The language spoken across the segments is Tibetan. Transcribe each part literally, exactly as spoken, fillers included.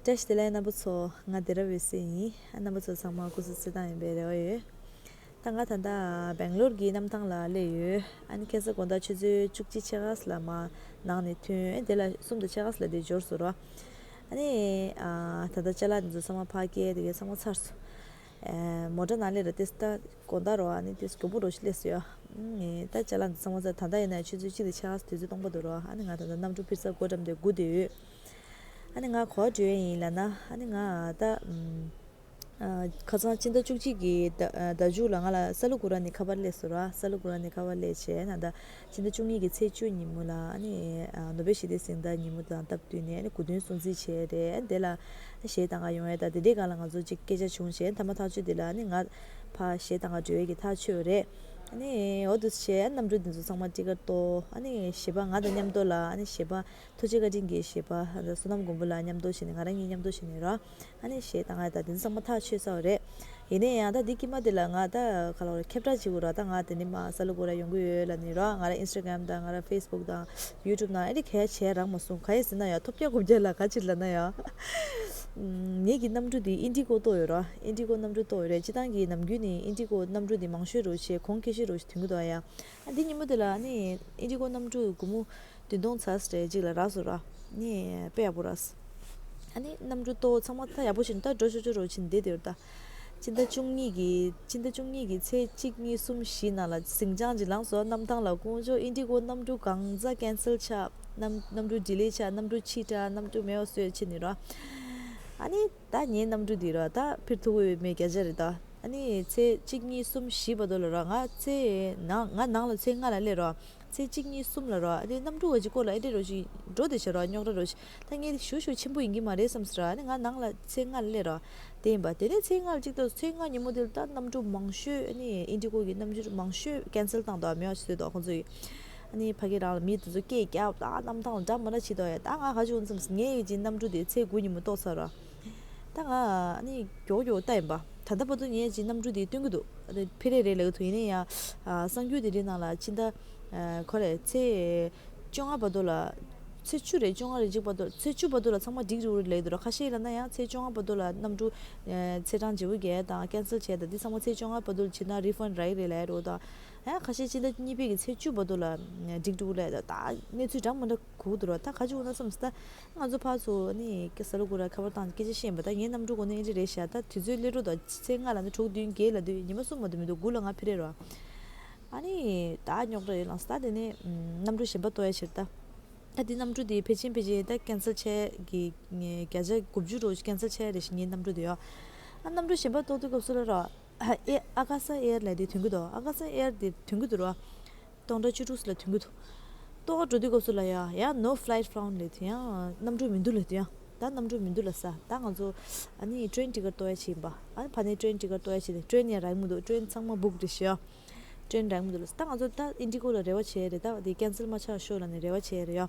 བཀྲ་ཤིས་བདེ་ལེགས་རྣམ་པ་ཚོ། ང་སྡེ་ར་འོད་ཟེར་ཡིན། རྣམ་པ་ཚོ་ཚང་མ་སྐུ་གཟུགས་བདེ་ཐང་ཡིན་པའི་རེ་བ་ཡོད། ད་ང་ད་ལྟ་སྦེང་ལོར་གྱི་གནམ་ཐང་ལ་སླེབས་ཡོད། ཨ་ནི་ཁ་སང་དགོང་དག་ཆུ་ཚོད་བཅུ་གཅིག་ཕྱེད་ཀ་ཙམ་ལ་མར་ནང་ནས་ཐོན། ཨ་དེ་ལ་གསུམ་དང་ཕྱེད་ཀ་ཙམ་ལ་དེ་འབྱོར་སོང་ར། ཨ་ནི་ཨ་ད་ལྟ་ཅ་ལག་འདི་ཚོ་ཚང་མ་ཕར་བསྐྱལ། དེ་གའི་ཚང་མ་ཚར་སོང་། ཨ་མོ་ཊ་ནང་སླེབས་ར། དེ་ད་དགོང་དག་ར། ཨ་ནི་དེ་མགྱོགས་པོ་འདྲ་ཞིག་སླེབས་སོང་ཡ། ཨ་ནི་ད་ཅ་ལག་འདི་ཚང་མ་ཚར། ད་ལྟ་ཡིན་ན་ཆུ་ཚོད་གཅིག་དང་ཕྱེད་ཀ་ཙམ། དུས་ཚོད་སྟོང་པ་འདུག་ར། ཨ་ནི་ང་ད་ལྟ་གནམ་གྲུ་ཕུད་ས་སྒོ་འགྲམ་དེ་སྒུག་བསྡད་ཡོད། ཨ་ནི་ང་ག་པར་འགྲོ་ཡི་ཡིན་ལབ་ན། ཨ་ནི་ང་ད་ཨམ་ཨ་ཁ་སང་སྤྱི་ཟླ་བཅུ་གཅིག་གི་ཟླ་ཟླ་མཇུག་ལ་ང་ལ་ས་ལུ་གུ་ར་ནས་ཁ་པར་སླེབས་སོང་ར། ས་ལུ་གུ་ར་ནས་ཁ་པར་སླེབས་བྱས་ན། ད་སྤྱི་ཟླ་བཅུ་གཉིས་ཀྱི་ཚེས་བཅུ་ཉིན་མོ་ལ། ཨ་ནི་ཨ་ནོ་བེལ་ཞི་བདེའི་གཟེངས་རྟགས་ཉིན་མོ་དང་སྟབས་བསྟུན་ནས། ཨ་ནི་གོ་སྟོན་སྲུང་བརྩི་བྱས་རེད། ཨ་ནི་དེ་ལ་གཞས་གཏོང་ག་ཡོང་ཡ། ད་དེ་འདྲའི་སྒང་ལ་ང་ཚོ་ཅིག་སྐད་ཆ་བྱུང་བྱས། མཐའ་མ་ཐག་གཅོད་དེ་ལ་ཨ་ནི་ང་ཕར་གཞས་གཏོང་ག་འགྲོ་ཡས་ཀྱི་ཐག་ཆོད་རེད། ཨ་ནི་འོ་འདུག་སེ་བྱས། གནམ་གྲུ་འདི་ཚོ་ཚང་མ་ཊི་ཀེཊ་གཏོང་། ཨ་ནི་གཞས་པ་ང་དང་མཉམ་དུ་ལ། ཨ་ནི་གཞས་པ་ཐུགས་རྗེ་བཀའ་དྲིན་གྱི་གཞས་པ་ཨ་ད་བསོད་ནམས་མགོན་པོ་ལགས་མཉམ་དུ་བྱས་ནས། ང་རང་གཉིས་མཉམ་དུ་བྱས་ནས་ར། ཨ་ནི་གཞས་གཏོང་ག་ད་དེ་ཚང་མ་ཐག་ཆོད་ཚར་བ་རེད། ཡིན་ན་ཡང་ད་འདི་དཀྱིལ་མ་དེ་ལ་ང་ད་ག་ལ་བར་ཁྱབ་བསྒྲགས་བྱེད་དགོས་ར། ད་ང་དེ་ནས་མར་ས་ལུ་གུ་ར་ཡོང་གི་ཡོད་ལབ་ནས་ར། ང་རང་ཨིན་སི་ཊ་གྷ་རམ་དང་ང་རང་ཕེ་སི་བུག་དང་ཡུ་ཊུབ་ནང་ཨ་ནི་ག་ཡ་བྱས་རག་མ་སོང་། ག་ཡ་ཟེར་ན་ཡ། ཐོབ་རྒྱག་གོམ་རྒྱག་ལ། ག་ཅིག་ལབ་ན་ཡ། ངེད་ཀྱི་གནམ་གྲུ་དེ་ཨིན་ཌི་གོ་གཏོང་ཡོད་ར། ཨིན་ཌི་གོ་གནམ་གྲུ་གཏོང་ཡོད་རེད། སྤྱིར་བཏང་གི་ནམ་རྒྱུན་ནས་ཨིན་ཌི་གོ་གནམ་གྲུ་དེ་མང་ཤོས་རུ་བྱས། གོང་ཁེ་ཤོས་རུ་ཐོན་གྱི་འདུག་ཡ། ཨ་འདི་ཉིན་མོ་དེ་ལ་ཨ་ནི་ཨིན་ཌི་གོ་གནམ་གྲུ་སྒོར་མོ་བདུན་སྟོང་ཙམ་རེ་གཅིག་ལ་རག་སོང་ར། ཨ་ནི་དཔེ་ཡག་པོ་རག་སོང་། ཨ་ནི་གནམ་གྲུ་གཏོང་ཚང་མ་ད་ཡག་པོ་བྱས་ནས་ད་འགྲོ་ཆོག་ཆོག་རོགས་བྱས་ནས་བསྡད་དེ་ཡོད་ད། སྤྱི་ཟླ་བཅུ་གཉིས་ཀྱི་སྤྱི་ཟླ་བཅུ་གཉིས་ཀྱི་ཚེས་གཅིག་གཉིས་གསུམ་བཞི་ནང་ལ་ཟིང་ཆ་ཅིག་ལངས་སོང་། གནམ་ཐང་ལ་དཀོན་མཆོག། ཨིན་ཌི་གོ་གནམ་གྲུ་གང་ཚ་ཀེན་སལ་ཆགས། གནམ་གནམ་གྲུ་ཌི་ལེ་ཆགས། གནམ་གྲུ་ཕྱིས་དྲགས། གནམ་གྲུ་མེད་པ་བཟོས་བྱས་ནས་ར། ཨ་ནི་ད་ངའི་གནམ་གྲུ་འདི་ར་ད་འཕུར་ཐུབ་ཀྱི་མེད། བརྒྱ་ཆ་རེད་ད། ཨ་ནི་ཚེས་གཅིག་གཉིས་གསུམ་བཞི་བར་དུ་ལ་ར། ང་ཚེ་ནང་ང་ནང་ལ་ཚེ་ལྔ་ལ་སླེབས་ར། ཚེས་གཅིག་གཉིས་གསུམ་ལ་ར། ཨ་ནི་གནམ་གྲུ་བ་ཅིག་སྐོར་ལ་ཨེ་འདྲ་རོ་ཞིག་འགྲོ་བསྡད་བྱས་ར། རྙོག་དྲ་རོ་ཞིག་ད་ངས་ཤུགས་ཤུགས་ཆེན་པོ་ཡིན་གྱི་མ་རེད་བསམ་ཟེར་ར། ཨ་ནི་ང་ནང་ལ་ཚེས་ལྔ་ལ་སླེབས་ར། དེ་ཡིན་པ། དེ་ནས་ཚེས་ལྔ་ལ་གཅིག་ཏུ་ཚེས་ལྔ་ཉིན་མོ་དེ་ལ་ད་གནམ་གྲུ་མང་ཤོས། ཨ་ནི་ཨིན་ཌི་གོ་གི་གནམ་གྲུ་མང་ཤོས་ཀེན་སལ་བཏང་འདུག་མེད་པ་བཟོས་འདུག་ཁོང་ཚོ་ཡིས། ཨ་ནི་ཕ་གི་རང་ལ་མི་དེ་ཚོ་སྐད་རྒྱག་ད་གནམ་ཐང་ལ་འདྲ་མི་འདྲ་བྱེད་འདུག་ཡ། ད་ང་ག་ཅི་འོང་བསམ་ཟེར། ངས་ཡི་ཅིག་གནམ་གྲུ་དེ་ཚེས་དགུ་ཉིན་མོ་གཏོང་ཚར་ར། ད་ང་ཨ་ནི་མགྱོགས་མགྱོགས་ལྟ་ཡིན་པ། ད་ལྟ་བར་དུ་ངས་ཅིག་གནམ་གྲུ་དེ་སྟོན་གྱི་འདུག་ཨ་ནི་འཕུར་རེད་རེད་ལབ་ཀྱི་འདུག་ཡིན་ན་ཡང་ཨ་གསར་འགྱུར་དེ་འདྲའི་ནང་ལ་ཕྱི་ཟླ་ཨ་ག་རེ་ཚེས་བཅོ་ལྔ་བར་དུ་ལ། ཚེས་བཅུ་རེད། བཅོ་ལྔ་རེད། གཅིག་བར་དུ། ཚེས་བཅུ་བར་དུ་ལ་ཚང་མ་འགྲིག་འགྲོ་གི་རེད་ལབ་ཀྱི་འདུག་ར། ཁ་ཤས་ལབ་ན་ཡང་ཚེས་བཅོ་ལྔ་བར་དུ་ལ་གནམ་གྲུ་ཨ་ཚེས་གྲངས་བརྗེ་པོ་རྒྱག་དང་ཀེན་སལ་བྱས་དང་། འདི་ཚང་མ་ཚེས་བཅོ་ལྔ་བར་དུ་བྱས་ན་རི་ཕན་རག་གི་རེད་ལབ་ཡ་འདྲ་བོ་དང་། ཡང་ཁ་ཤས་ཕྱི་ཟླ་གཉིས་པའི་གི་ཚེས་བཅུ་བར་དུ་ལ་འགྲིག་འགྲོ་གི་རེད་ལབ། ད་གནས་ཚུལ་འདྲ་མི་འདྲ་གོ་གི་འདུག་ར། ད་ག་ཅི་འོང་ན་བསམ་སོང་། ད་ང་ཚོ་ཕར་ཚུར་ནི་ས་ལུ་གུ་ར་ཁ་པར་བཏང་སྐད་ཆ་བཤད་པ། ད་ངའི་གནམ་གྲུ་གོ་ནས་ཨེ་འདྲ་རེད་ཤག་ད་དུས་ཚོད་སླེབས་འགྲོ་འདུག་ཚེས་ལྔ་ལ་ནི་དྲུག་བདུན་བརྒྱད་ལ་དུས་ཉི་མ་གསུམ་མ་གཏོགས་མི་འདུག་དགུ་ལ་ང་འཕུར་རེད་ར། ཨ་ནི་ད་རྙོག་དྲ་ཡོད་ལངས་སོང་། ད་དེ་ནས་གནམ་གྲུ་གཞན་པ་གཏོང་ཡ་ཕྱིར་ད། ད་དེ་གནམ་གྲུ་དེ་ཕལ་ཆེར་ཕལ་ཆེར་ད་ཀེན་སལ་བྱས་ཀྱི་བརྒྱ་ཆ་དགུ་བཅུ་རོ་ཀེན་སལ་བྱས་རེད་ཤག་ངའི་གནམ་གྲུ་དེ་ཡོ། ཨ་གནམ་གྲུ་གཞན་པ་གཏོང་དུས་སྐབས་སུ་ལ་ར། ཨེ་ཨ་ཀ་ས་ཨེར་ལབ་དེ་ཐོན་གྱི་འདུག་ཨ་ཀ་ས་ཨེར་དེ་ཐོན་གྱི་འདུག་ར། སྟོང་ཕྲག་བཅུ་དྲུག་ལ་ཐོན་གྱི་འདུག་གཏོང་ག་འགྲོ་དུས་སྐབས་སུ་ལ་ཡ་ཡ་no flight found ལབ་དེ་ཡང་གནམ་གྲུ་མི་འདུག་ལབ་དེ་ཡང་། ད་གནམ་གྲུ་མི་འདུག་ལབ་ས། ད་ང་ཚོ་ཨ་ནི་ཊེན་ཊི་ཀེཊ་གཏོང་ཡ་ཕྱིན་པ། ཨ་ནི་ཕ་ནས་ཊེན་ཊི་ཀེཊ་གཏོང་ཡ་ཕྱིན་ནས་ཊེན་ཡང་རག་མི་འདུག་ཊེན་ཚང་མ་བུག་རེད་ཤག་ཡ། ཊེན་རག་མི་འདུག་ལབ་ས། ད་ང་ཚོ་ད་ཨིན་ཌི་གོ་ལ་རེ་བ་བྱས་རེད། ད་དེ་ཀེན་སལ་མ་ཆགས་ཤོག་ལབ་ནས་རེ་བ་བྱས་རེད་ཡ།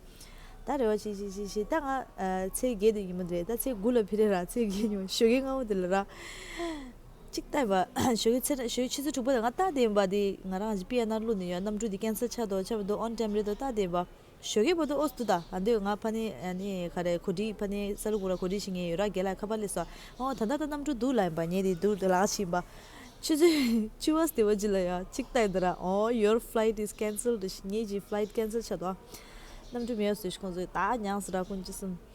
ད་རེ་བ་བྱེད་བྱེད་བྱེད་བྱེད། ད་ང་ཨ་ཚེས་བརྒྱད་དུ་ཡིན་མོ་རེད། ད་ཚེས་དགུ་ལ་འཕུར་རེད་ར། ཚེས་བརྒྱད་ཉིན་མོ་ཞོགས་ཀས་སྔ་པོ་དེ་ལ་ར། གཅིག་ལྟ་ཡིན་པ། ཞོགས་ཀས་ཚེ་ཞོགས་ཀས་ཆུ་ཚོད་དྲུག་པ་དང་ང་ལྟ་བསྡད་ཡིན་པ། དེ་ང་རང་གི་པི་ཨེན་ཨར་བླུགས་ནས་ཡོད། གནམ་གྲུ་དེ་ཀེན་སལ་ཆགས་འདུག་ཆགས་མི་འདུག་ཨོན་ཊེམ་རེད་འདུག་ལྟ་བསྡད་ཡིན་པ། ཞོགས་ཀས་བར་དུ་ཨོ་སི་འདུག་ད་ཨ་འདི་ང་ཕ་ནས་ཨ་ནི་ག་རེ་གོ་སྒྲིག་ཕ་ནས་ས་ལུ་གུ་ར་གོ་སྒྲིག་བྱེད་མཁན་ཡོད་ར། རྒན་ལགས་ཁ་པར་སླེབས་སོང་། ཨོ་ད་ལྟ་ད་གནམ་གྲུ་འདུག་ལབ་ཡིན་པ། ངས་དེ་འདུག་ལབ་ཕྱིན་པ། ཆུ་ཚོད་བཅུ་པ་དེ་བ་ཅི་ལ་ཡ་གཅིག་ལྟ་ཡིན་ད་ར། ཨོ་your flight is cancelled ངེད་ཀྱི་ཕི་ལའིཊ་ཀེན་སལ་ཆགས་འདུག་གནམ་གྲུ་མེད་ཟེར་ཞིག་ཁོང་ཚོས་ད་མྱངས་ཟེར་ར་ཁོང་ཅི་གསུང་།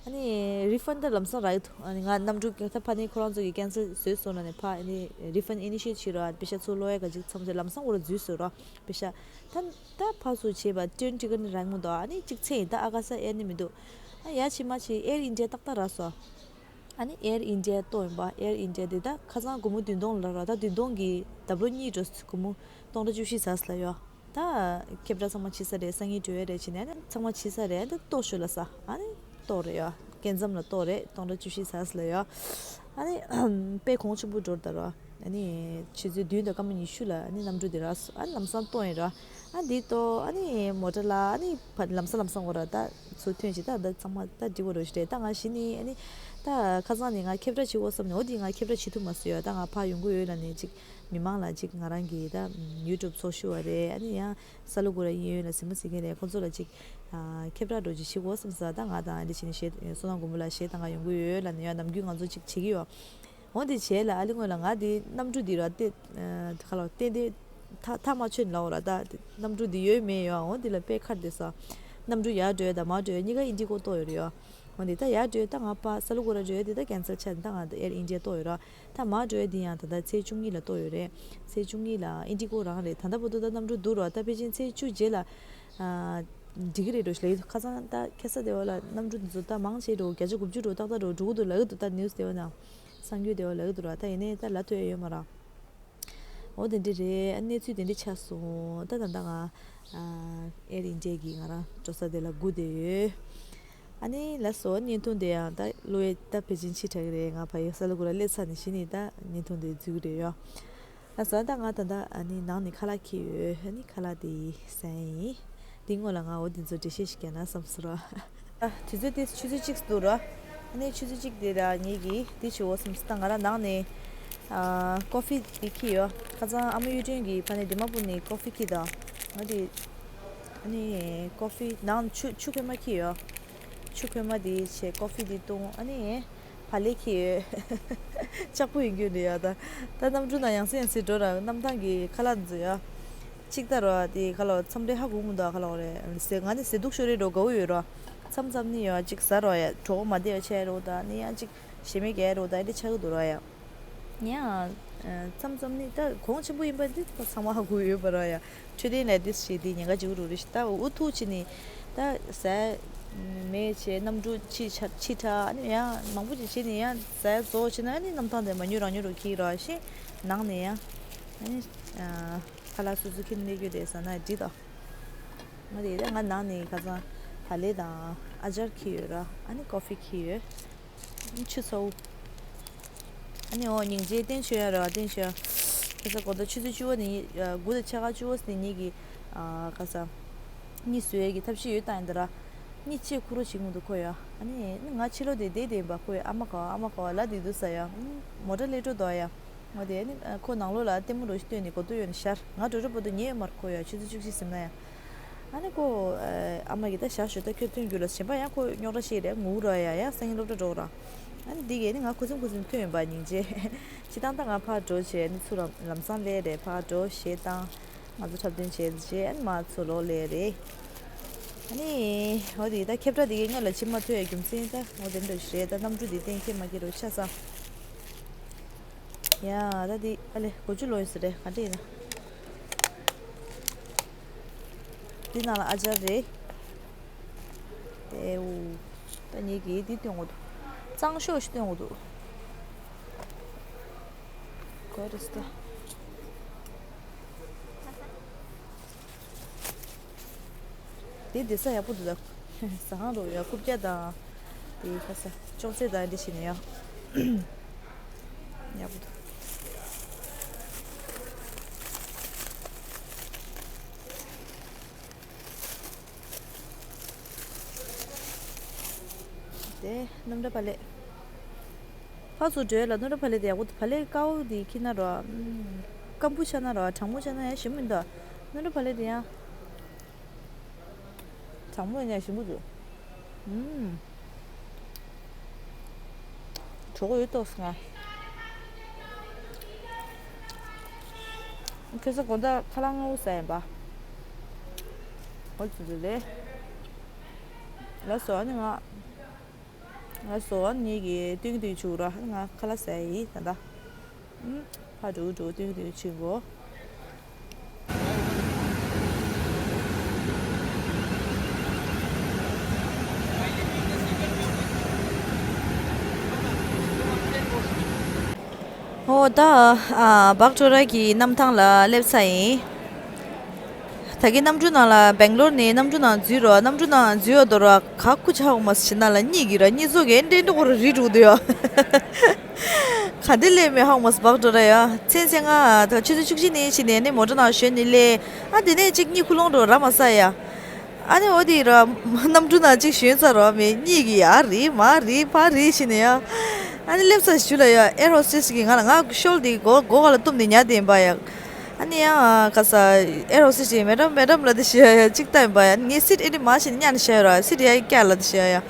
ཨ་ནི་རི་ཕན་ད་ལམ་སང་རག་གི་འདུག་ཨ་ནི་ང་གནམ་གྲུ་ད་ཕ་ནི་ཁོ་རང་ཚོ་གིས་ཀེན་སལ་བཟོས་སོང་ལབ་ནས་ཕ་ཨ་ནི་རི་ཕན་ཨི་ནི་ཤི་ཨེཊ་བྱེད་རོགས། པེ་ཤ་ཚུར་སློག་ཡ་ག་ཅིག་མཚམས་ཚེ་ལམ་སང་འོ་ར་འཛུལ་སོང་རོགས་པེ་ཤ། ད་ད་ཕར་ཚུར་བྱས་པ་ཊེན་ཊི་ཀེཊ་ནི་རག་མི་འདུག་ཨ་ནི་གཅིག་ཚེ་ཡིན་ད་ཨ་ཀ་ས་ཨེར་ནི་མི་འདུག་ཨ་ཡ་ཕྱི་མ་ཕྱི་ཨེར་ཨིན་ཌི་ཡ་ཏག་ཏག་རག་སོང་། ཨ་ནི་ཨེར་ཨིན་ཌི་ཡ་གཏོང་ཡིན་པ། ཨེར་ཨིན་ཌི་ཡ་དེ་ད་ཁ་སང་སྒོར་མོ་བདུན་སྟོང་ལ་རག་ད་བདུན་སྟོང་གི་ཌབ་ལོ་གཉིས་འགྲོ་སོང་། སྒོར་མོ་སྟོང་ཕྲག་བཅུ་བཞི་ཚར་སོང་ལབ་ཡོད། ད་ཁྱབ་བསྒྲགས་ཚང་མ་ཕྱིས་ས་རེད། སང་ཉིན་འགྲོ་ཡས་རེད་བྱས་ནས་ཨ་ནི་ཚང་མ་ཕྱིས་ས་རེད། ད་གཏོང་ཤོག་ལབ་ས། ཨ་ནི་གཏོང་རེད་ཡ། སྐལ་མཚམས་ལ་གཏོང་རེད། སྟོང་ཕྲག་བཅུ་བཞི་ཚར་སོང་ལབ་ཡ། ཨ་ནི་དཔེ་གོང་ཆེན་པོ་འགྲོ་རེད་ད་ར། ཨ་ནི་ཆུ་ཚོད་བདུན་དང་སྐར་མ་ཉི་ཤུ་ལ་ཨ་ནི་གནམ་གྲུ་དེ་རག་སོང་། ཨ་ནི་ལམ་སང་གཏོང་ཡིན་ར། ཨ་འདི་གཏོང་ཨ་ནི་མོ་ཊ་ལ་ཨ་ནི་ཕ་ལམ་སང་ལམ་སང་འོ་ར་ད་ཚུར་ཐོན་བྱས་ད་ད་ཚང་མ་ད་འགྲིག་པ་རོ་ཞིག་རེད། ད་ང་གཞི་ནས་ཨ་ནི་ ད་ཁ་སང་ནས་ང་ཁྱབ་བསྒྲགས་བྱེད་དགོས་བསམ་ནས། འོ་དེ་ང་ཁྱབ་བསྒྲགས་བྱེད་ཐུབ་མ་སོང་ཡ། ད་ང་ཕར་ཡོང་གི་ཡོད་ལབ་ནས་ཅིག་མི་མང་ལ་ཅིག་ང་རང་གི་ད་ཡུ་ཊུབ་ཚོགས་ཞུགས་པ་རེད། ཨ་ནི་ཡང་ས་ལུ་གུ་ར་གཡས་གཡོན་ལ་གཟིགས་མོ་གཟིགས་མཁན་རེད། ཁོང་ཚོ་ལ་ཅིག་ཨ་ཁྱབ་བསྒྲགས་འདྲ་ཅིག་བྱེད་དགོས་བསམ་ས། ད་ང་དང་ཨ་འདྲ་བྱས་ནས་གཞས་བསོད་ནམས་མགོན་པོ་ལགས་གཞས་བཏང་ག་ཡོང་གི་ཡོད་ལབ་ནས་ཡང་ནམ་རྒྱུན་ང་ཚོ་ཅིག་བྱེད་ཀྱི་ཡོད། འོ་དེ་བྱས་ལ་ཨ་ལི་སྔོན་ལ་ང་དེ་གནམ་གྲུ་དེ་ར་ཏེ་ཁ་ལོ་ཏན་ཏན་ཐག་ཐག་མ་ཆོད་ལའོ་ར། ད་གནམ་གྲུ་དེ་ཡོད་མེད་ཡོད། འོ་དེ་ལ་དཔེ་ཁར་དེ་ས་གནམ་གྲུ་ཡར་འགྲོ་ཡ་དང་མར་འགྲོ་ཡ་གཉིས་ཀ་ཨིན་ཌི་གོ་གཏོགས་ཡོད་རེད་ཡོད། འོ་དེ་ད་ཡར་འགྲོ་ཡ་ད་ང་ཕ་ས་ལུ་གོ་ར་འགྲོ་ཡ་དེ་ད་ཀན་སལ་ཆགས་ནས་ད་ང་ཨེར་ཨིན་ཌི་ཡ་གཏོགས་ཡོད་ར། ད་མར་འགྲོ་ཡ་དེ་ཡང་ད་ད་ཚེས་བཅུ་གཉིས་ལ་གཏོགས་ཡོད་རེད། ཚེས་བཅུ་གཉིས་ལ་ཨིན་ཌི་གོ་རང་རེད། ད་ལྟ་བར་དུ་ད་གནམ་གྲུ་འདུག་ར། ད་ཕལ་ཆེར་ཚེས་བཅུ་རྗེས་ལ་ཨ་འགྲིག་གི་རེད་འགྲོ་ཞིག་ལབ་ཡོད། ཁ་སང་ད་ཁ་སང་དེ་བ་ལ་གནམ་གྲུ་འདི་ཚོ་ད་མང་ཆེ་འགྲོ་བརྒྱ་ཆ་དགུ་བཅུ་འགྲོ་ཏག་ཏག་འགྲོ་འགྲོ་གི་འདུག་ལབ་ཀྱི་འདུག་ད་ནིའུ་སི་དེ་བ་ན་གསར་འགྱུར་དེ་བ་ལབ་ཀྱི་འདུག་ར། ད་ཡིན་ནའི་ད་ལབ་ཐུབ་ཡ་ཡོད་མ་ར། འོ་དེ་འདྲ་རེད། ཨ་གནས་ཚུལ་དེ་འདྲ་ཆགས་སོང་། ད་ད་ད་ང་ཨ་ཨེར་ཨིན་ཌི་ཡ་གི་ང་རང་འགྲོ་ས་དེ་ལ་སྒུག་བསྡད་ཡོད། ཨ་ནི་ལགས་སོ། བརྙན་ཐུང་དེ་ཡང་ད་གློག་ཡས་ད་ཕལ་ཆེར་ཕྱི་དྲགས་ཀྱི་རེད། ང་ཕ་ཡུལ་ས་ལུ་གུ་ར་སླེབས་ཚར་ནས་གཞི་ནས་ད་བརྙན་ཐུང་དེ་འཛུལ་གྱི་རེད་ཡོད། ལགས་སོ། ད་ང་ད་ལྟ་ཨ་ནི་ནང་ནས་ཁ་ལག་འཁྱེར་ཡོད། ཨ་ནི་ཁ་ལག་དེ་ཟ་ཡིན། དེ་སྔོན་ལ་ང་འོ་དེ་ཚོ་འགྲེལ་བཤད་ཞིག་རྒྱག་ན་བསམ་སོང་ར། ཨ་དུས་ཚོད་དེ་ཆུ་ཚོད་གཅིག་འདུག་ར། ཨ་ནི་ཆུ་ཚོད་གཅིག་དེ་ལ་ངེད་ཀྱིས་དེ་བྱེད་འོ་བསམ་སོང་། ད་ང་རང་ནང་ནས་ཨ་ཀོ་ཧྥི་དེ་འཁྱེར་ཡོད། ཁ་སང་ཨ་མ་གཡུ་སྒྲོན་གྱིས་ཕ་ནས་དི་མ་པུར་ནས་ཀོ་ཧྥི་འཁྱེར་དང་། ང་དེ་ཨ་ནི་ཀོ་ཧྥི་ནང་ཆུ་ཆུ་ཁོལ་མ་འཁྱེར་ཡོད། ཆུ་ཁོལ་མ་དེ་བྱས་ཀོ་ཧྥི་དེ་བཏུང་། ཨ་ནི་བག་ལེབ་འཁྱེར་ཡོད། ལྕགས་པོ་ཡིན་རྒྱུ་འདྲ་ཡ། ད་ད་གནམ་གྲུ་ནང་ཡང་སེ་ཡང་སེ་འགྲོ་ར། གནམ་ཐང་གི་ཁ་ལག་འཛུལ་ཡ། གཅིག་ལྟ་ར་དེ་ཁ་ལག་མཚམས་རེ་ཧ་གོ་མི་འདུག་ཁ་ལག་རེད་ཟེར། ང་ནི་ཟས་དུག་ཤོར་རེ་འགྲོ་དགའ་བོ་ཡོད་ར། མཚམས་མཚམས་ནི་ཡ་གཅིག་ཟ་ར་ཡ། གྲོགས་མ་བསྡད་ཡ་ཆད་རོ། ད་ནི་ཡ་གཅིག་ཞེ་མེད་རྒྱག་རོ། ད་འདི་ཆགས་ཀྱི་འདུག་ར་ཡ། ཡང་མཚམས་མཚམས་ནི་ད་གོང་ཆེན་པོ་ཡིན་པ་འདི་ད་ཚང་མ་ཧ་གོ་ཡོད་པ་ར་ཡ། འཕྲོད་བསྟེན་ལས་འདི་ཞེས་འདི་ཉེན་ཁ་ཅིག་རུ་རེ་ཞིག་ད་འུ་ཐུག་ཕྱིན་ནི་ད་ཟས་མེད་བྱས་གནམ་གྲུ་ཕྱི་ཆ་ཕྱི་དྲགས། ཨ་ནི་ཡང་མང་པོ་ཅིག་བྱས་ནི་ཡང་ཟས་རྫོགས་ཕྱིན་ན་ཨ་ནི་གནམ་ཐང་དེ་མ་ཉོ་རང་ཉོ་རུ་འཁྱེར་ར་ཤེས། ནང་ནས་ཡང་ཨ་ནི་ཁ་ལག་སོ་སོ་འཁྱེར་ནས་སླེབས་རྒྱུ་རེད་ཟེར་ན་འགྲིག་ད། ང་དེ་ད་ང་ནང་ནས་ཁ་སང་བག་ལེབ་དང་ཨ་ཅར་འཁྱེར་ཡོད་ར། ཨ་ནི་ཀོ་ཧྥི་འཁྱེར་ཡོད། ཆུ་ཚ་བོ། ཨ་ནི་འོ་སྙིང་རྗེ་བསྟན་ཆོས་ཡ་ར་བ་བསྟན་ཆོས་ཡ། ཁ་སང་དགོང་དག་ཆུ་ཚོད་བཅུ་པ་ནས་དགུ་དང་ཕྱེད་ཀ་བཅུ་པ་ནས་ངེད་ཀྱི་ཨ་ཁ་སང་གཉིད་བཟོ་ཡས་ཀྱི་ཐབས་ཤེས་ཡོད་བཏང་ཡིན་ད་ར། གཉིད་ཅིག་ཁུག་རོགས་བྱེད་མི་འདུག་ཁོ་ཡ། ཨ་ནི་ང་ཕྱི་ལོགས་དེ་བསྡད་བསྡད་ཡིན་པ། ཁོ་ཡ་ཨ་མ་ག་བ་ཨ་མ་ག་བ་ལབ་བསྡད་འདུག་ས་ཡ། མོ་ཊ་སླེབས་འགྲོ་འདུག་ཡ། འོ་དེ་ནི་ཁོ་ནང་ལོགས་ལ་ལྟད་མོ་འདྲ་ཞིག་སྟོན་ནས་གོ་ཐོས་ཡོད་ནས་ཤར། ང་འགྲོ་འགྲོ་བར་དུ་ཉལ་ཡོད་མ་རེད་ཁོ་ཡ། ཆུ་ཚོད་བཅུ་གཅིག་ཟིན་ན་ཡ། ཨ་ནི་ཁོ་ཨ་མ་གིས་ད་བཞག་ཞོག་ད་ཁྱོད་ཐོན་རྒྱུ་ལ། གཞན་པ་ཡང་ཁོ་རྙོག་དྲ་ཤེས་རེད། ངུ་ར་ཡ། ཡང་སང་ཉིན་སློབ་གྲྭ་འགྲོ་ར། ཨ་ནི་འདི་གས་ནི་ང་ཁུ་སིམ་ཁུ་སིམ་ཐོན་ཡོད་པ་སྙིང་རྗེ། སྤྱིར་བཏང་ད་ང་ཕར་འགྲོ་བྱས་ནི་ཚུར་ལམ་ལམ་སང་སླེབས་རེད། ཕར་འགྲོ་གཞས་བཏང་། ང་ཚོ་འཁྲབ་སྟོན་བྱས་རྗེས་ཨ་ནི་མར་ཚུར་ལོག་སླེབས་རེད། ཨ་ནི་འོ་དེ་ད་ཁྱབ་བསྒྲགས་དེ་གས་སྔོན་ལ་བྱེད་མ་ཐུབ་ཡ་རྒྱུ་མཚན་ད་འོ་དེ་འདྲ་ཞིག་རེད། ད་གནམ་གྲུ་དེ་གཏན་འཁེལ་མ་འཁེལ་རོ་ཆ་ཚང་། ཡ་ད་འདི་ཨ་ལེ་དགུ་བཅུ་ལོན་ཡོད་ས་རེད། ག་འདྲ་ཡིན་ན། འདི་ནང་ལ་ཨ་ཅར་རེད། དེ་འུ་ད་ངེད་ཀྱིས་འདི་སྟོན་དགོས་འདུག་གཙང་ཤོག་ཞིག་སྟོན་དགོས་འདུག་ག་རེ་ཟེར་ད། དེ་བསྡད་ས་ཡག་པོ་འདུག་ད། ཟ་ཁང་འདྲ་བོ་ཡ། རྐུབ་བཀྱག་དང་། དེ་ཁ་ས་ཅོག་ཙེ་དང་འདི་བྱས་ནས་ཡ། ཡག་པོ་འདུག་དེ་སྣུམ་འདྲ་བག་ལེབ། ཕར་ཚུར་འགྲོ་ཡ་ལ་སྣུམ་འདྲ་བག་ལེབ་དེ་ཡག་པོ་འདུག་བག་ལེབ་དཀར་པོ་དེ་འཁྱེར་ན་རོ། སྐམ་པོ་ཆགས་ན་རོ། གྲང་མོ་ཆགས་ན་ཡང་ཞིམ་མི་འདུག་སྣུམ་འདྲ་བག་ལེབ་དེ་ཡང་། གྲང་མོ་ཡིན་ན་ཞིམ་པོ་འདུག་ཨུམ། གྲོད་ཁོག་ཡོད་ཏོག་ཙམ་ང་། ཁ་སང་དགོང་དག་ཁ་ལག་སྔ་པོ་ཟ་ཡིན་པ། འོ་ཙི་ཙི་རེད། ལགས་སོ། ཨ་ནི་ང་། ལགས་སོ། ཨ་ནི་ངེད་ཀྱིས་སྟོན་གྱི་འདུག་བྱུག་ར། ང་ཁ་ལག་ཟ་ཡི་ད་ལྟ། ཨུམ། ཕར་འགྲོ་འགྲོ་སྟོན་གྱི་འདུག་ཕྱིན་གོ། ཨོ་ད་ཨ་བག་གྲོ་ར་གི་གནམ་ཐང་ལ་སླེབས་ཚར་ཡིན། ད་གིན་གནམ་གྲུ་ནང་ལ་སྦེང་ལོར་ནས་གནམ་གྲུ་ནང་འཛུལ་རོགས། གནམ་གྲུ་ནང་འཛུལ་ཡོད་དོ་ར། ག་ཁུ་ཆ་ཧོག་མ་སི་ན་ལ་གཉིད་ཀྱི་ར། གཉིད་ཚོགས་ཀྱི་འདྲེ་འགྲོ་གོ་ར་རི་དྲུག་དུ་ཡོད། ག་འདི་ལས་མེད་ཧོག་མ་སི་བག་གྲོ་ར་ཡ། ཚན་ཚན་ང་ད་ཆུ་ཚོད་བཅུ་གཅིག་ནས་ཕྱིན་ནས་ནི་མོ་ཊ་ནང་ཞོན་ནི་ལས། ཨ་དེ་ནས་གཅིག་གཉིད་ཁུ་ལོང་འགྲོ་ར་མ་ས་ཡ། ཨ་ནི་འོ་དེ་ར་གནམ་གྲུ་ནང་གཅིག་ཞོན་ཚར་རོ། མི་གཉིས་ཀྱིས་ཡར་རེད་མར་རེད་ཕར་རེད་བྱས་ནས་ཡ། ཨ་ནི་སླེབས་ཚར་ཞུ་ལ་ཡ། ཨེར་ཧོ་སི་ཊེ་སི་གིས་ང་ལ་ང་ཤོལ་དེ་སྒོ་སྒོ་ཁ་ལ་བཏུམས་ནས་ཉར་བསྡད་ཡིན་པ་ཡ། ཨ་ནི་ཡ་ག་ས་ཨེར་ཧོ་སི་ཊེ་སི་མེ་ཌམ་མེ་ཌམ་ལབ་དེ་བྱས་ཡ། གཅིག་ལྟ་ཡིན་པ་ཡ། ངས་སིཊ་ཨེ་འདྲ་མར་བྱས་ནས་གཉའ་ནས་བཞག་ཡོད་ར། སིཊ་ཡ་བཀྱག་ལབ་དེ་བྱས་ཡ།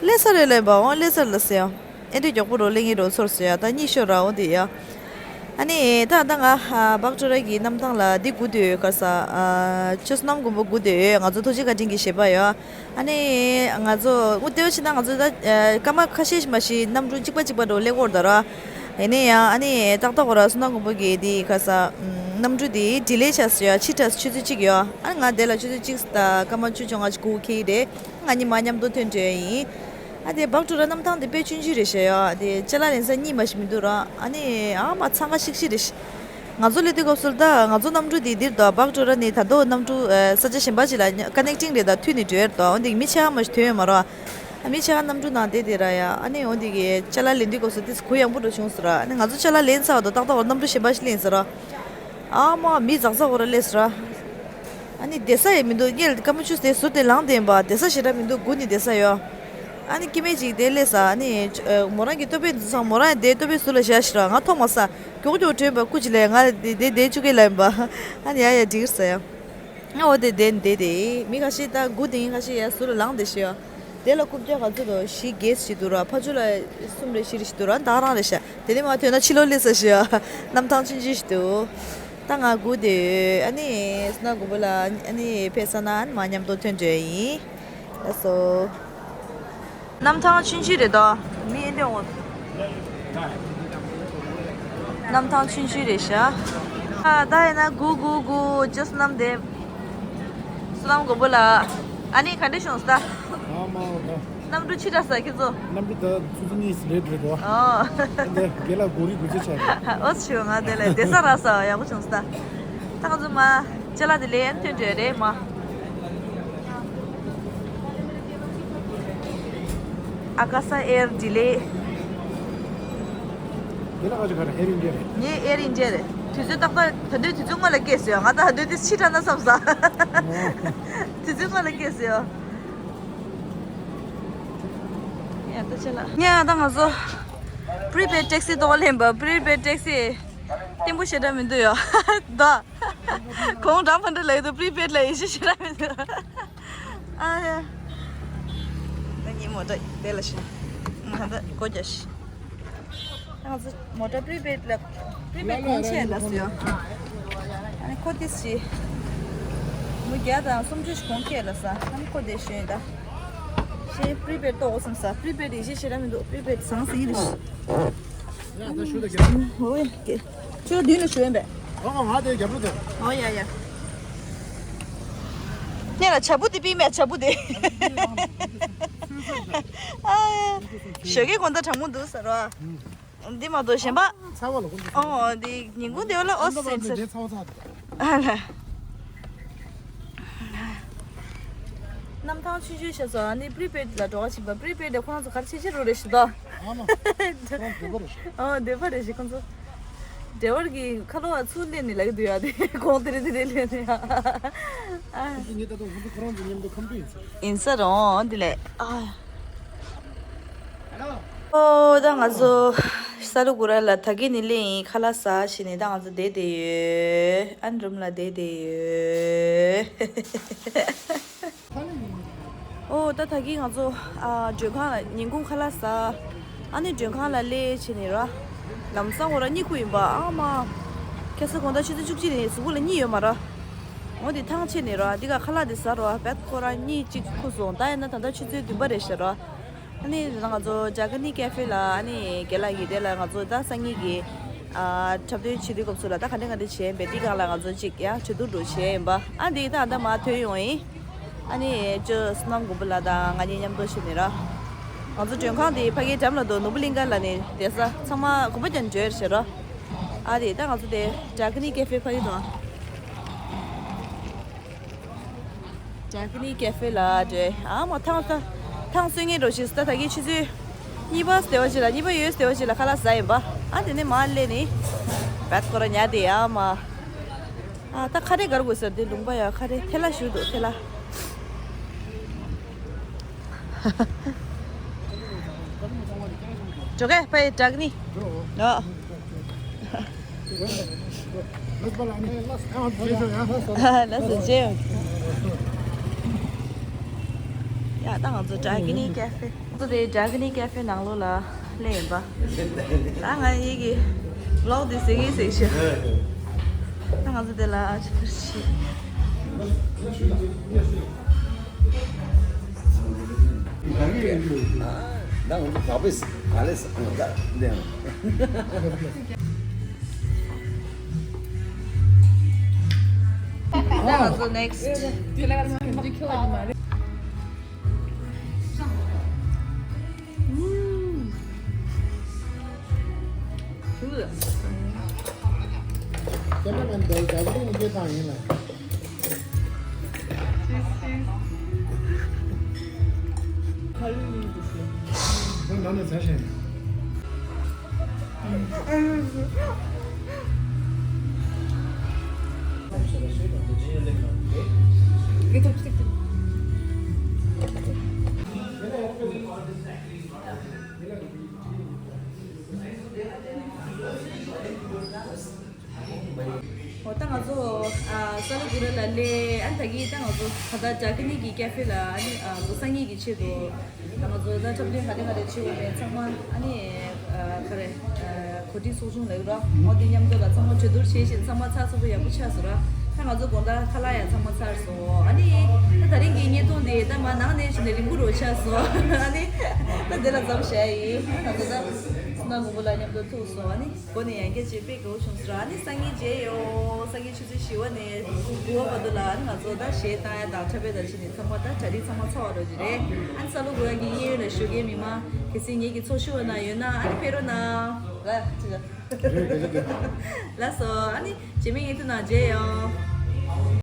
སླེབས་ཚར་རེད་ལབ་ཡིན་པ། འོ་སླེབས་ཚར་ལབ་ཟེར་ཡ། ཨེ་འདྲའི་མགྱོགས་པོ་འགྲོ་སླེབས་མཁན་འགྲོ་ཚོར་ཟེར་ཡ། ད་གཉིད་ཤོར་ར་འོ་དེ་ཡ། ཨ་ནི་ད་ད་ང་བག་ཀྲོ་ར་གི་གནམ་ཐང་ལ་འདི་སྒུག་བསྡད་ཡོད། ག་ས་ཆུ་བསོད་ནམས་མགོན་པོ་སྒུག་བསྡད་ཡོད། ང་ཚོ་ཐུགས་རྗེ་བཀའ་དྲིན་གྱི་བཞེས་པ་ཡོད། ཨ་ནི་ང་ཚོ་དངོས་བལྟས་པ་ཕྱིན་ན་ང་ཚོ་ད་སྐར་མ་ཁ་ཤས་མ་ཞིག་གནམ་གྲུ་གཅིག་པ་གཅིག་པ་འགྲོ་སླེབས་ཀྱི་ཡོད་རེད་ད་ར། ཡིན་ན་ཡང་ཨ་ནི་ཏག་ཏག་གོ་ར་བསོད་ནམས་མགོན་པོ་གི་འདི་ག་ས་གནམ་གྲུ་འདི་ཌི་ལེ་ཆགས་ཡོད། ཕྱི་དྲགས་ཆུ་ཚོད་གཅིག་ཡོད། ཨ་ནི་ང་དེ་ལ་ཆུ་ཚོད་གཅིག་དང་སྐར་མ་བཅུ་བཅོ་ལྔ་ཅིག་སྒུག་འཁེལ་གྱི་རེད། ང་གཉིས་མ་མཉམ་དུ་ཐོན་འགྲོ་ཡ་ཡིན། ཨ་དེ་བག་ཀྲོ་ར་གནམ་ཐང་དེ་དཔེ་ཆུང་ཆུང་རེད་ཤག་ཡ། དེ་ཅ་ལག་ལེན་ས་གཉིས་མ་ཞིག་མི་འདུག་ར། ཨ་ནི་ཨ་མ་འཚང་ཁ་ཤིག་ཤིག་རེད་ཤག་ང་ཚོ་སླེབས་དུས་སྐབས་སུ་ད་ང་ཚོ་གནམ་གྲུ་དེ་འདིར་འདུག་བག་ཀྲོ་ར་ནས་ད་དོ་གནམ་གྲུ་ས་ཆ་གཞན་པ་ཞིག་ལ་ཀ་ནེག་ཊིང་རེད། ད་མཐུད་ནས་འགྲོ་ཡ་རེད་དོ། འོན་ཏེ་མི་ཆ་མ་ཞིག་ཐོན་ཡོད་མ་ར། ཨ་མི་ཆ་གནམ་གྲུ་ནང་བསྡད་དེ་ར་ཡ། ཨ་ནི་འོན་ཏེ་གི་ཅ་ལག་ལེན་དུས་སྐབས་སུ་དེ་གུ་ཡངས་པོ་འགྲོ་བྱུང་ཟེར་ར། ཨ་ནི་ང་ཚོ་ཅ་ལག་ལེན་ཚར་བ་དང་ཏག་ཏག་གནམ་གྲུ་གཞན་པ་ཞིག་ལེན་ཟེར་ར། ཨ་མ་མི་ཛག་ཛག་གོ་ར་སླེབས་ཟེར་ར། ཨ་ནི་བསྡད་ས་ཡང་མི་འདུག་སྔོན་སྐར་མ་བཅུ་དེ་ཟུར་དེ་ལངས་བསྡད་པ། བསྡད་ས་ཞེ་དྲག་མི་འདུག་སྒུག་ནས་བསྡད་ས་ཡོད། ཨ་ནི་སྐྱེ་དམན་ཅིག་དེ་སླེབས་ས། ཨ་ནི་མོ་རང་གི་ཏོ་པའི་འདུག་སང་མོ་རང་ཡང་དེ་ཏོ་པའི་ཟུར་ལ་བཞག་ཤི་ར། ང་མཐོང་མ་ས་མགྱོགས་མགྱོགས་བྲོས་པ། སྐུ་ཅི་ལས་ང་དེ་དེ་དེ་བཅུག་གི་ལབ་ཡིན་པ། ཨ་ནི་ཡ་ཡ་འགྲིག་ས་ཡ། ཨ་འོ་དེ་དེ་དེ་དེ་མི་ཁ་ཤས་ད་སྒུག་དེ་ཡིན། ཁ་ཤས་ཡ་ཟུར་ལ་ལངས་བསྡད་ཤི་ཡ། དེ་ལ་རྐུབ་བཀྱག་ག་ཚོད་དོ་བཞི་བརྒྱད་ཞིག་འདུག་ར། ཕ་ཆུ་ལ་གསུམ་རེ་བཞི་རེ་ཞིག་འདུག་ར། ད་རང་རེ་ཤ། དེ་ནས་མ་ཐོན་ན་ཕྱི་ལོགས་སླེབས་ས་ཞིག་ཡ། གནམ་ཐང་ཆུང་ཆུང་ཞིག་འདུག་ད་ང་སྒུག་བསྡད་ཡོད། ཨ་ནི་བསོད་ནམས་མགོན་པོ་ལ་ཨ་ནི་ཕེབས་ས་ན་ཨ་ནི་མ་མཉམ་དུ་ཐོན་འགྲོ་ཡ་ཡིན། ལགས་སོ། གནམ་ཐང་ཆུང་ཆུང་རེད་དོ། མི་ཨེ་འདྲ་འོང་། གནམ་ཐང་ཆུང་ཆུང་རེད་ཤག་ཨ་ད་ཡིན་ན་སྒུག་སྒུག་སྒུག་ཅོ་བསོད་ནམས་དེ། བསོད་ནམས་མགོན་པོ་ལགས། ཨ་ནི་ག་འདྲ་བྱུང་ས། ཨ་མ་འོ་ད། གནམ་གྲུ་ཕྱི་དྲགས་ས་ཁྱེད་ཚོ། གནམ་གྲུ་ད་ཆུ་ཚོད་གཉིས་ལེ་ཊི་རེད་དོ། ཨོ། འདི་རྒན་ལགས་གོ་རི་དགུ་ཚོད་ཆགས་རེད། ཨོ་ཆུ་ང་དེ་ལས་བསྡད་ས་རག་ས་ཡག་པོ་བྱུང་ས། ད་ང་ཚོ་མ་ཅ་ལག་དེ་ལེན་ཐོན་འགྲོ་རེད་མ། ཨ་ཀ་ས་ཨེར་ཌི་ལེ། འདི་ལ་ག་ཅི་ག་རེ་ཨེར་ཨིན་ཌི་ཡ་རེད། ངས་ཨེར་ཨིན་ཌི་ཡ་རེད། དུས་ཚོད་ཏག་ཏག་ད་དུས་དུས་ཚོད་སྔོན་ལ་སྐྱེས་སོང་། ང་ད་ད་དུས་དེ་ཕྱི་དྲགས་ན་བསམ་ས། དུས་ཚོད་སྔོན་ལ་སྐྱེས་སོང་། ཡ་ད་ཆ་ལ། ཡ་ད་ང་ཚོ་པི་རི་པེཌ་ཊེག་སི་ཏོག་ལེན་པ། པི་རི་པེཌ་ཊེག་སི་བརྟན་པོ་ཞེ་དྲག་མི་འདུག་ཡ། ད། གོང་དྲ་མ་འདྲ་ལབ་ཡོད་དོ། པི་རི་པེཌ་ལ་ཡེ་ཤེས་ཞེ་དྲག་མི་འདུག་ཨ་ཡ། ད་ངའི་མོ་ཊ་དེ་ལ་ཤི། ང་ད་སྒོ་རྒྱག་ཤི། ང་ཚོ་མོ་ཊ་པི་རི་པེཌ་ལ་པི་རི་པེཌ་གོང་ཆེ་ལ་སུ་ཡོད། ཨ་ནི་ཁོ་ཏི་སི་མོ་བརྒྱ་དང་སུམ་ཅུ་ཞིག་གོང་ཁེ་ལ་ས། ཨ་ནི་ཁོ་དེ་ཤོད་ད། ཤེས་པི་རི་པེཌ་ཏོག་སམ་ས། པི་རི་པེཌ་ཡེ་ཤེས་ཞེ་དྲག་མི་འདུག་པི་རི་པེཌ་ཟང་ཟིང་རེད་ཤི། ཡ་ད་ཤུ་ད་གེ། ཧོ་ཡ་གེ། ཁྱོད་མདུན་ལ་ཞུ་ཡིན་པས། ཨོ་ང་དེ་རྒྱབ་ལོ་དེ། ཨོ་ཡ་ཡ། ངས་ལ་བྱ་སྤུ་དེ་པི་མེད་བྱ་སྤུ་དེ། ཨ་ཡ། ཞོགས་ཀའི་དགོང་དག་གྲང་མོ་འདུག་ཟེར་བ། འདི་མ་གཏོགས་གཞན་པ། ཚ་བ་ལ་ཀུན་ཏུ། ཨོ་འདི་ཉིན་གུང་དེ་བ་ལ་ཨོ་སེ་སེ། འདི་ཚ་བ་ཚ་དེ། ཨ་ལ། གནམ་ཐང་ཆུང་ཆུང་ཤ་ཚོ་ཨ་ནི་པི་རི་པེཌ་ལ་འགྲོ་བ་ཕྱིན་པ། པི་རི་པེཌ་ལ་ཁོ་རང་ཚོ་ག་རེ་བྱེད་ཆེད་རུ་རེ་ཞིག་དོ། ཨ་མ། ཁོ་རང་འདོད་པ་རེ་ཞིག་ཨོ་འདོད་པ་རེ་ཞིག་ཁོ་ཚོ། ཌ་རའི་ཝར་གྱི་ཁ་ལོ་བ་ཚུར་ལེན་ནི་ལ་གི་འདུག་ཡ་དེ་ཁོང་དེ་རེ་དེ་རེ་ལེན་ནི་ཡ། ཨ། ངས་ད་དུང་ཧུན་དུ་ཁོ་རང་ཚོ་མཉམ་དུ་ཁམས་པའི་ཡིན་ས། ཡིན་ས་རུང་འདི་ལས་ཨ། ཨོ་ད་ང་ཚོ་ས་ལུ་གུ་ར་ལ་ད་གི་ནི་ལེ་ཡིན། ཁ་ལག་ཟ་ཞིག་ནི་ད་ང་ཚོ་བསྡད་བསྡད་ཡོད། ཨ་ནི་རུམ་ལ་བསྡད་བསྡད་ཡོད། ཨོ་ད་ད་གི་ང་ཚོ་ཨ་མགྲོན་ཁང་ལ་ཉིན་གུང་ཁ་ལག་ཟ། ཨ་ནི་མགྲོན་ཁང་ལ་སླེབས་བྱས་ནི་ར། ལམ་སང་འོ་ར་གཉིད་ཁུག་ཡིན་པ་ཨ་མ། ཁ་སང་དགོང་དག་ཆུ་ཚོད་བཅུ་གཅིག་ནས་གཟུགས་པོ་ལ་གཉིད་ཡོད་མ་ར། འོ་དེ་ཐང་ཆད་ནས་ར་འདི་ག་ཁ་ལག་དེ་ཟ་ར་བད་ཁོ་ར་གཉིད་གཅིག་ཁུག་སོང་། ད་ཡིན་ན་ད་ལྟ་ཆུ་ཚོད་བདུན་པ་རེད་ཤག་ར། ཨ་ནི་ང་ཚོ་ཇཱ་ཀ་ནི་ཀེ་ཧྥེ་ལ་ཨ་ནི་རྒན་ལགས་ཀྱིས་དེ་ལ་ང་ཚོ་ད་སང་ཉིན་གྱི་ཨ་འཁྲབ་སྟོན་བྱེད་དུས་སྐབས་སུ་ལ་ད་ག་འདྲ་ག་འདྲ་བྱས་ཡིན་པས་དེ་སྒང་ལ་ང་ཚོ་གཅིག་ཡ་གྲོས་བསྡུར་འགྲོ་བྱས་ཡིན་པ། ཨ་འདི་ད་ད་མ་ཐོན་ཡོང་ཡིན། ཨ་ནི་ཅོ་བསོད་ནམས་མགོན་པོ་ལགས་དང་ང་གཉིས་མཉམ་དུ་ཕྱིན་ནས་ར། ང་ཚོ་མགྲོན་ཁང་དེ་ཕ་གིའི་འགྲམ་ལ་འདུག་ནོར་བུ་གླིང་ཁ་ལ་ནི་བསྡད་ས་ཚང་མ་གོམ་པ་རྒྱག་འགྲོ་ཡ་ཞེས་ར། ཨ་དེ་ད་ང་ཚོ་དེ་ཇཱ་ཀ་ནི་ཀེ་ཧྥེ་ཕ་གི་འདུག་ཇཱ་ཀ་ནི་ཀེ་ཧྥེ་ལ་འགྲོ། ཨ་མ་ཐང་ཐང་སོས་ངེས་འགྲོ་ཞིག་ད་ད་གི་ཆུ་ཚོད་གཉིས་པ་སྟེ་བ་ཞིག་ལ་གཉིས་པ་ཡོད་སྟེ་བ་ཞིག་ལ་ཁ་ལག་ཟ་ཡིན་པ། ཨ་དེ་ནས་མ་སླེབས་ནི་བད་ཁོ་ར་ཉལ་དེ་ཨ་མ། ཨ་ད་ཁ་རས་གར་དགོས་ཟེར་དེ་ལུང་པ་ཡ་ཁ་རས་ཐལ་ལ་ཞུ་འདུག་ཐལ་ལ། འགྲོ་གས་ཕའི་དྲག་ནི། ཨོ། ལགས་སོ་ཇེ། ཡ་ད་ང་ཚོ་དྲག་ནི་ཀེ་ཧྥེ། ང་ཚོ་དེ་དྲག་ནི་ཀེ་ཧྥེ་ནང་ལོགས་ལ་སླེབས་ཡིན་པ། ད་ང་ཡི་གི་ལོག་དེ་ཟེར་གི་ཟེར་ཤག་ད་ང་ཚོ་དེ་ལ་ཨ་ཅི་ཐུར་ཆི། ད་ང་ཚོ་བག་པས་ག་ལེ་ས་ད་ལེ། ད་ང་ཚོ་next། ཁྱེད་རང་ལ་འདི་རྒྱ་གར་ནས་སྐད་བཏང་ཡིན་ལ། ཁ་ལུད་ལུད་འདུག་ཟེར། ཁོ་ནང་ནས་ཚ་ཞིང་། འོ་ད་ང་ཚོ་ཨ་ས་ལུ་གུ་ར་ལ་སླེབས། ཨ་ནི་ད་གིན་ད་ང་ཚོ་ད་ལྟ་དྲག་ནི་གི་ཀེ་ཧྥེ་ལ་ཨ་ནི་ང་ཚོ་སང་ཉིན་གྱི་ཆེད་དུ་ད་ང་ཚོ་ད་འཁྲབ་སྟོན་ག་རེ་ག་རེ་བྱེད་དགོས་མེད་ཚང་མ་ཨ་ནི་ཨ་ག་རེ་ཨ་གོ་སྒྲིག་ཚོགས་ཆུང་ལབ་ར། འོ་དེ་མཉམ་དུ་ལ་ཚང་མ་གྲོས་བསྡུར་བྱས་བཞིན་ཚང་མ་ཚགས་ཚུད་པོ་ཡག་པོ་ཆགས་སོང་ར། ད་ང་ཚོ་དགོང་དག་ཁ་ལག་ཡང་ཚང་མ་ཚར་སོང་། ཨ་ནི་ད་ད་རིང་གི་བརྙན་ཐུང་དེ་ད་མ་ནང་ནས་བྱས་ནས་རིང་པོ་རུ་ཆགས་སོང་། ཨ་ནི་ད་དེ་ལ་མཚམས་བཞག་ཡིན། ད་ང་ཚོ་ད་སུ་ན་མགོན་པོ་ལ་མཉམ་དུ་ཐུག་སོང་། ཨ་ནི། སྒོ་ནས་ཡང་བསྐྱར་ཅིག་དཔེ་དགའ་བོ་བྱུང་སོང་ར། ཨ་ནི་སང་ཉིན་མཇལ་ཡོང་། སང་ཉིན་ཆུ་ཚོད་བཞི་པ་ནས་དགུ་པ་བར་དུ་ལ་ཨ་ནི་ང་ཚོ་ད་གཞས་བཏང་ཡ་དང་འཁྲབ་པའི་ད་ཕྱི་ནས་ཚང་མ་ད་གྲ་སྒྲིག་ཚང་མ་ཚར་བ་འགྲོ་གི་རེད། ཨ་ནི་ས་ལུ་གུ་ར་གི་གཡས་གཡོན་ལ་བཞུགས་མཁན་མི་མང་གལ་སྲིད་ངེད་ཀྱི་ཚོགས་ཞུགས་པ་ན་ཡོད་ན་ཨ་ནི་ཕེབས་རོགས་གནང་། ལགས་སོ། ཨ་ནི་རྗེས་མའི་བརྙན་ཐུང་ནང་མཇལ་ཡོང་།